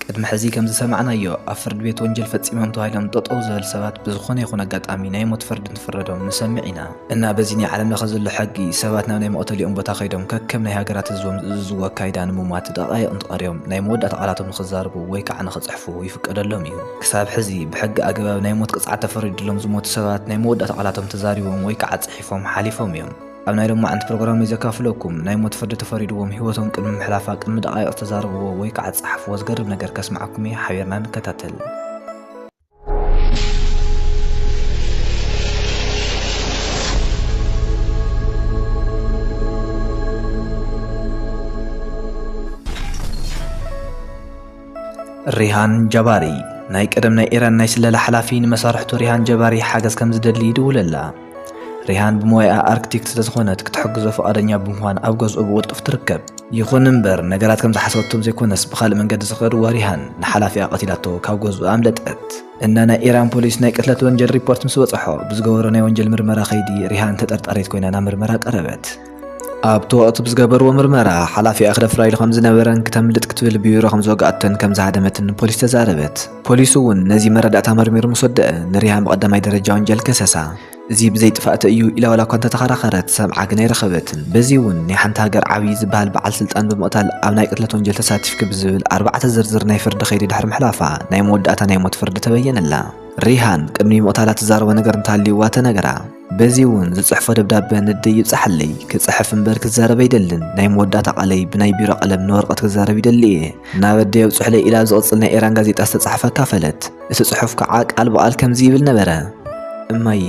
ቅድሚ ሕዚ ከም ዝሰማዕናዮ፣ ኣብ ፍርዲ ቤት ወንጀል ፈጺሞም ተባሂሎም ጠጠው ዝበሉ ሰባት ብዝኾነ ይኹን ኣጋጣሚ ናይ ሞት ፍርዲ እንትፍረዶም ንሰምዕ ኢና። እና በዚ ናይ ዓለም ለኸ ዘሎ ሕጊ፣ ሰባት ናብ ናይ መቕተሊኦም ቦታ ከይዶም ከከም ናይ ሃገራት ህዝቦም ዝእዝዝዎ ኣካይዳ ንምሟት ደቓይቕ እንትቐርዮም ናይ መወዳእታ ቃላቶም ንኽዛረቡ ወይ ከዓ ንኽጽሕፉ ይፍቀደሎም እዩ። ክሳብ ሕዚ ብሕጊ ኣገባብ ናይ ሞት ቅጽዓት ተፈሪድሎም ዝሞቱ ሰባት ናይ መወዳእታ ቃላቶም ተዛሪቦም ወይ ከዓ ጽሒፎም ሓሊፎም እዮም። ኣብ ናይ ሎማዓንቲ ፕሮግራመይ ዘካፍለኩም፣ ናይ ሞት ፍርዲ ተፈሪድዎም ህይወቶም ቅድሚ ምሕላፋ ቅድሚ ደቓይቕ ዝተዛረብዎ ወይ ከዓ ዝጸሓፍዎ ዝገርም ነገር ከስምዓኩም እየ። ሓቢርና ንከታተል። ሪሃን ጃባሪ፣ ናይ ቀደም ናይ ኢራን ናይ ስለላ ሓላፊ፣ ንመሳርሕቱ ሪሃን ጃባሪ ሓገዝ ከም ዝደሊ ይድውለላ። ሪሃን ብሞያኣ ኣርክቴክት ስለዝኾነት፣ ክትሕግዞ ፍቓደኛ ብምዃን ኣብ ገዝኡ ብቕልጡፍ ትርከብ። ይኹን እምበር፣ ነገራት ከም ዝሓሰበቶም ዘይኮነስ፣ ብኻልእ መንገዲ ዝኸድዋ ሪሃን፣ ንሓላፊኣ ቀቲላቶ ካብ ገዝኡ ኣምለጠት። እና ናይ ኢራን ፖሊስ ናይ ቅትለት ወንጀል ሪፖርት ምስ በጽሖ፣ ብዝገበሮ ናይ ወንጀል ምርመራ ከይዲ፣ ሪሃን ተጠርጣሪት ኮይና ናብ ምርመራ ቀረበት። ኣብቲ ወቕቲ ብዝገበርዎ ምርመራ፣ ሓላፊኣ ክደፍራ ኢሉ ከም ዝነበረን ክተምልጥ ክትብል ብቢሮ ከም ዝወግኣቶን ከም ዝሃደመትን ፖሊስ ተዛረበት። ፖሊስ እውን ነዚ መረዳእታ መርሚሩ ምስ ወደአ፣ ንሪሃን ብቐዳማይ ደረጃ ወንጀል ከሰሳ። እዚ ብዘይ ጥፋእቲ እዩ ኢላ ዋላ እኳ እንተተኸራኸረት፣ ሰምዓ ግን ኣይረኸበትን። በዚ እውን ናይ ሓንቲ ሃገር ዓብዪ ዝበሃል በዓል ስልጣን ብምቕታል ኣብ ናይ ቅትለት ወንጀል ተሳቲፍኪ ብዝብል ኣርባዕተ ዝርዝር ናይ ፍርዲ ከይዲ ድሕሪ ምሕላፋ፣ ናይ መወዳእታ ናይ ሞት ፍርዲ ተበየነላ። ሪሃን ቅድሚ ምቕታላ ትዛረቦ ነገር እንተሃልዩዋ ተነግራ። በዚ እውን ዝጽሕፎ ደብዳበ ንደይ ይብጻሓለይ፣ ክጽሕፍ እምበር ክዛረብ ኣይደልን። ናይ መወዳእታ ቃለይ ብናይ ቢሮ ቀለም ንወረቐት ክዛረብ ይደሊ እየ። ናብ ኣደይ ኣብጽሑለይ ኢላ ኣብ ዝቕጽል ናይ ኢራን ጋዜጣ ዝተጻሕፈ ኣካፈለት። እቲ ጽሑፍ ከዓ ቃል ብቓል ከምዚ ይብል ነበረ። እማዬ፣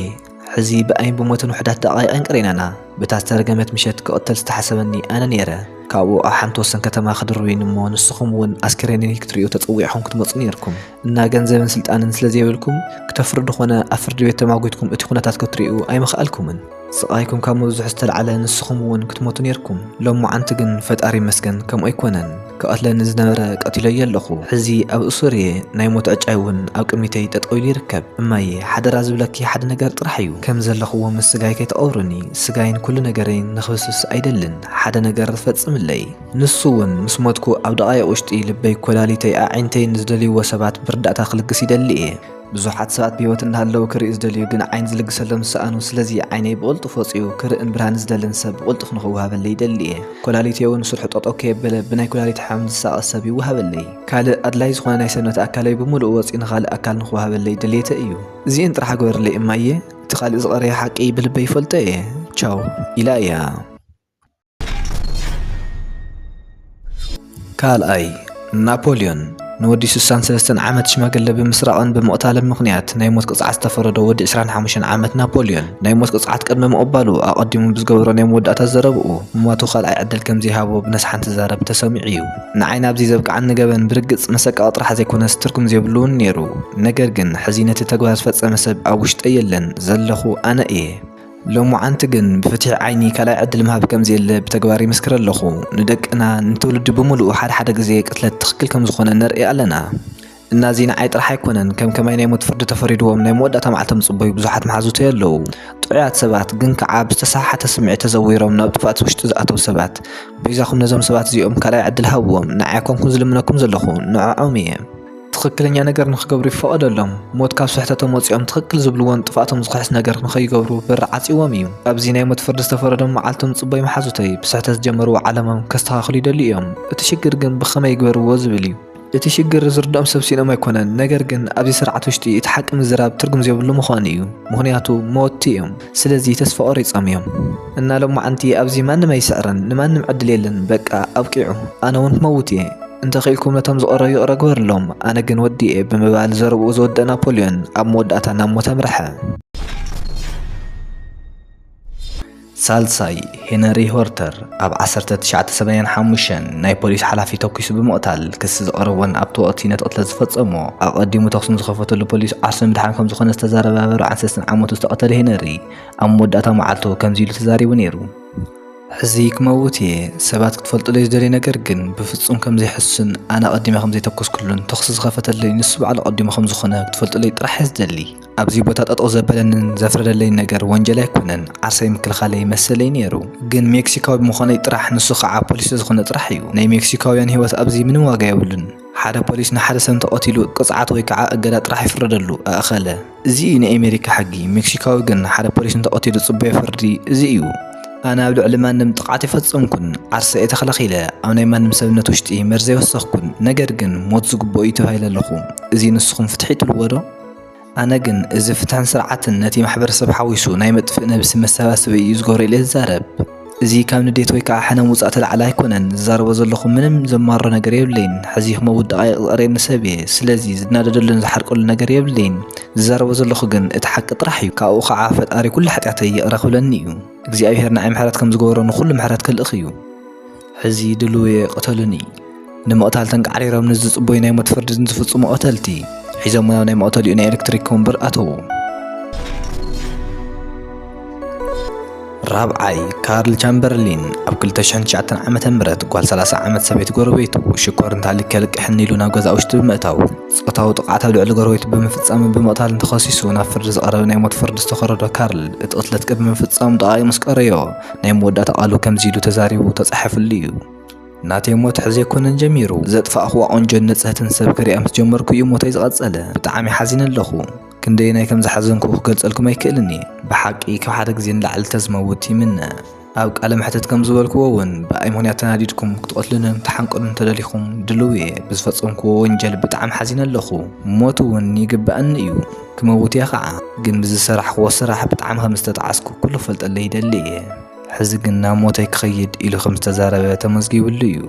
ሕዚ ብኣይን ብሞትን ውሑዳት ደቓይቕ የንቅሬናና። በታ ዝተረገመት ምሸት ክቕተል ዝተሓሰበኒ ኣነ ነይረ። ካብኡ ኣብ ሓንቲ ወሰን ከተማ ክድርብዩኒ እሞ ንስኹም እውን ኣስከሬነይ ክትርእዩ ተጸዊዕኹም ክትመጹ ነይርኩም። እና ገንዘብን ስልጣንን ስለ ዘይብልኩም፣ ክተፍርዱ ኾነ ኣብ ፍርዲ ቤት ተማጒትኩም እቲ ኩነታት ክትርእዩ ኣይምኽኣልኩምን። ስቓይኩም ካብ ምብዝሑ ዝተልዓለ ንስኹም እውን ክትሞቱ ነይርኩም። ሎማዓንቲ ግን ፈጣሪ ይመስገን ከምኡ ኣይኮነን። ክቐትለኒ ዝነበረ ቀቲለዮ ኣለኹ። ሕዚ ኣብ እሱር እየ። ናይ ሞት ዕጫይ እውን ኣብ ቅድሚተይ ጠጠው ኢሉ ይርከብ። እማዬ፣ ሓደራ ዝብለኪ ሓደ ነገር ጥራሕ እዩ። ከም ዘለኽዎ ምስ ስጋይ ከይትቐብሩኒ። ስጋይን ኩሉ ነገረይን ንኽብስብስ ኣይደልን። ሓደ ነገር ፈጽምለይ። ንሱ እውን ምስ ሞትኩ ኣብ ደቓይቕ ውሽጢ ልበይ፣ ኮላሊተይ፣ ኣዒንተይ ንዝደልይዎ ሰባት ብርዳእታ ክልግስ ይደሊ እየ። ብዙሓት ሰባት ብህይወት እናሃለዉ ክርኢ ዝደልዩ ግን ዓይኒ ዝልግሰሎም ዝሰኣኑ። ስለዚ ዓይነይ ብቕልጡፍ ወጺኡ ክርእን ብርሃን ዝደልን ሰብ ብቕልጡፍ ንኽወሃበለይ ይደሊ እየ። ኮላሊተይ እውን ስርሑ ጠጠው ከየበለ ብናይ ኮላሊት ሕማም ዝሳቐ ሰብ ይወሃበለይ። ካልእ ኣድላይ ዝኾነ ናይ ሰብነት ኣካለይ ብምሉኡ ወጺኡ ንኻልእ ኣካል ንኽወሃበለይ ድልየተይ እዩ። እዚኤን ጥራሕ ግበርለይ እማዬ፣ እቲ ካልእ ዝቐረየ ሓቂ ብልበይ ይፈልጦ እየ። ቻው ኢላ እያ። ካልኣይ፣ ናፖልዮን ንወዲ ስሳን ሰለስተን ዓመት ሽማግለ ብምስራቕን ብምቕታልን ምኽንያት ናይ ሞት ቅጽዓት ዝተፈረዶ ወዲ ዕስራን ሓሙሽተን ዓመት ናፖልዮን፣ ናይ ሞት ቅጽዓት ቅድሚ ምቕባሉ ኣቐዲሙ ብዝገበሮ ናይ መወዳእታ ዘረብኡ፣ ምሟቱ ካልኣይ ዕድል ከም ዘይሃቦ ብነስሓን ትዛረብ ተሰሚዑ እዩ። ንዓይ ናብዚ ዘብቅዓኒ ገበን ብርግጽ መሰቀቒ ጥራሕ ዘይኮነስ ትርጉም ዘይብሉ እውን ነይሩ። ነገር ግን ሕዚ ነቲ ተግባር ዝፈጸመ ሰብ ኣብ ውሽጠይ የለን፣ ዘለኹ ኣነ እየ። ሎማዓንቲ ግን ብፍትሒ ዓይኒ ካልኣይ ዕድል ምሃብ ከም ዘየለ ብተግባር ይምስክር ኣለኹ። ንደቅና፣ ንትውልዲ ብምሉኡ ሓደ ሓደ ግዜ ቅትለት ትኽክል ከም ዝኾነ ነርኢ ኣለና። እና እዚ ንዓይ ጥራሕ ኣይኮነን፣ ከም ከማይ ናይ ሞት ፍርዲ ተፈሪድዎም ናይ መወዳእታ መዓልቶም ዝጽበዩ ብዙሓት መሓዙተይ ኣለዉ። ጥዑያት ሰባት ግን ከኣ ብዝተሰሓሓተ ስምዒት ተዘዊሮም ናብ ጥፍኣት ውሽጢ ዝኣተዉ ሰባት፣ በይዛኹም ነዞም ሰባት እዚኦም ካልኣይ ዕድል ሃብዎም። ንዓይ ኣይኮንኩን ዝልምነኩም ዘለኹ፣ ንዕዖም እየ። ትኽክለኛ ነገር ንኽገብሩ ይፈቐደሎም። ሞት ካብ ስሕተቶም ወፂኦም ትኽክል ዝብልዎን ጥፍኣቶም ዝኽሕስ ነገር ንኸይገብሩ በር ዓፂዎም እዩ። ኣብዚ ናይ ሞት ፍርዲ ዝተፈረዶም መዓልቶም ዝፅበዩ መሓዙተይ ብስሕተት ዝጀመርዎ ዓለሞም ከስተኻኽሉ ይደልዩ እዮም። እቲ ሽግር ግን ብኸመይ ይግበርዎ ዝብል እዩ። እቲ ሽግር ዝርድኦም ሰብ ሲኖም ኣይኮነን፣ ነገር ግን ኣብዚ ስርዓት ውሽጢ እቲ ሓቂ ምዝራብ ትርጉም ዘይብሉ ምዃኑ እዩ። ምኽንያቱ መወትቲ እዮም። ስለዚ ተስፋ ቆሪጾም እዮም። እና ሎማዓንቲ ኣብዚ ማንም ኣይስዕርን፣ ንማንም ዕድል የለን፣ በቃ ኣብቂዑ፣ ኣነ እውን ክመውት እየ። እንተኽኢልኩም ነቶም ዝቐረቡ ይቕረ ግበርሎም፣ ኣነ ግን ወዲኤ ብምባል ዘረብኡ ዝወደአ ናፖልዮን ኣብ መወዳእታ ናብ ሞት ኣምርሐ። ሳልሳይ፣ ሄነሪ ሆርተር ኣብ ዓሰርተ ትሽዓተ ሰማንያን ሓሙሽተን ናይ ፖሊስ ሓላፊ ተኲሱ ብምቕታል ክሲ ዝቐረቦን ኣብቲ ወቕቲ ነቲ ቅትለት ዝፈጸሞ ኣቐዲሙ ተኹሲ ንዝኸፈተሉ ፖሊስ ዓርሱ ንምድሓን ከም ዝኾነ ዝተዛረበ ኣብ ኣርባዓን ሰለስተን ዓመቱ ዝተቐተለ ሄነሪ ኣብ መወዳእታ መዓልቱ ከምዚ ኢሉ ተዛሪቡ ነይሩ። ሕዚ ክመውት እየ። ሰባት ክትፈልጡለይ ዝደልዩ ነገር ግን ብፍጹም ከም ዘይሕሱን ኣነ ኣቐዲመ ከም ዘይተኮስኩሉን ተኹሲ ዝኸፈተለይ ንሱ ባዕሉ ኣቐዲሙ ከም ዝኾነ ክትፈልጡለይ ጥራሕ እየ ዝደሊ። ኣብዚ ቦታ ጠጠው ዘበለንን ዘፍረደለይን ነገር ወንጀል ኣይኮነን፣ ዓርሰይ ምክልኻለይ መሰለይ ነይሩ። ግን ሜክሲካዊ ብምዃነይ ጥራሕ፣ ንሱ ከዓ ፖሊስ ዝኾነ ጥራሕ እዩ። ናይ ሜክሲካውያን ህይወት ኣብዚ ምንም ዋጋ የብሉን። ሓደ ፖሊስ ንሓደ ሰብ እንተቐቲሉ ቅፅዓት ወይ ከዓ እገዳ ጥራሕ ይፍረደሉ፣ ኣእኸለ። እዚ እዩ ናይ ኣሜሪካ ሕጊ። ሜክሲካዊ ግን ሓደ ፖሊስ እንተቐቲሉ ፅቡይ ፍርዲ እዚ እዩ። ኣነ ኣብ ልዕሊ ማንም ጥቕዓት ኣይፈጸምኩን። ዓርሰ እየ ተኸላኺለ። ኣብ ናይ ማንም ሰብነት ውሽጢ መርዚ ኣይወሰኽኩን። ነገር ግን ሞት ዝግብኦ እዩ ተባሂለ ኣለኹ። እዚ ንስኹም ፍትሒ ትብልዎ ዶ? ኣነ ግን እዚ ፍትሕን ስርዓትን ነቲ ማሕበረሰብ ሓዊሱ ናይ መጥፍእ ነብሲ መሰባሰቢ እዩ ዝገብሮ ኢለ ዝዛረብ። እዚ ካብ ንዴት ወይ ከዓ ሕነ ምውፃእ ተላዕለ ኣይኮነን። ዝዛረቦ ዘለኹ ምንም ዘማሮ ነገር የብለይን። ሕዚ ክመውት ደቃይቕ ዝቐረየኒ ሰብ እየ። ስለዚ ዝናደደሉን ዝሓርቀሉ ነገር የብለይን። ዝዛረቦ ዘለኹ ግን እቲ ሓቂ ጥራሕ እዩ። ካብኡ ከዓ ፈጣሪ ኩሉ ሓጢኣተይ ይቕረ ክብለኒ እዩ። እግዚኣብሔር ንዓይ ምሕረት ከም ዝገበሮ ንኹሉ ምሕረት ከልእኽ እዩ። ሕዚ ድልው እየ፣ ቅተሉኒ። ንምቕታል ተንቃዕሪሮም ንዝጽበዩ ናይ ሞት ፍርዲ ንዝፍጽሙ ቀተልቲ ሒዞም ናብ ናይ መቕተሊኡ ናይ ኤሌክትሪክ ወንበር ኣተዉ። ራብዓይ፣ ካርል ቻምበርሊን ኣብ ክልተ ሽሕን ትሽዓተን ዓመተ ምህረት ጓል ሰላሳ ዓመት ሰበይቲ ጎረቤቱ ሽኮር እንተሃሊኪ ከልቅሐኒ ኢሉ ናብ ገዛ ውሽጢ ብምእታው ጾታዊ ጥቕዓት ኣብ ልዕሊ ጎረቤቱ ብምፍጻምን ብምቕታልን ተኸሲሱ ናብ ፍርዲ ዝቐረበ ናይ ሞት ፍርዲ ዝተኸረዶ ካርል፣ እቲ ቅትለት ቅድሚ ምፍጻሙ ደቓይቕ ምስ ቀረዮ ናይ መወዳእታ ቃሉ ከምዚ ኢሉ ተዛሪቡ ተጻሒፉሉ እዩ። ናተይ ሞት ሕዚ ኣይኮነን ጀሚሩ። ዘጥፋእኽዋ ቆንጆን ንጽህትን ሰብ ክሪኣ ምስ ጀመርኩ እዩ ሞተይ ዝቐጸለ። ብጣዕሚ ሓዚነ ኣለኹ። ክንደየናይ ከም ዝሓዘንኩ ክገልጸልኩም ኣይክእልን እየ። ብሓቂ ካብ ሓደ ግዜ ንላዕሊ ተዝመውት ይምነ። ኣብ ቃለ መሕትት ከም ዝበልክዎ እውን ብኣይ ምኽንያት ተናዲድኩም ክትቐትሉንን ትሓንቅኑን እንተደሊኹም ድልው እየ። ብዝፈጸምክዎ ወንጀል ብጣዕሚ ሓዚነ ኣለኹ። ሞት እውን ይግበኣኒ እዩ። ክመውት እየ ኸዓ። ግን ብዝሰራሕክዎ ስራሕ ብጣዕሚ ከም ዝተጠዓስኩ ኩሉ ክፈልጠለይ ይደሊ እየ። ሕዚ ግን ናብ ሞተይ ክኸይድ ኢሉ ከም ዝተዛረበ ተመዝጊብሉ እዩ።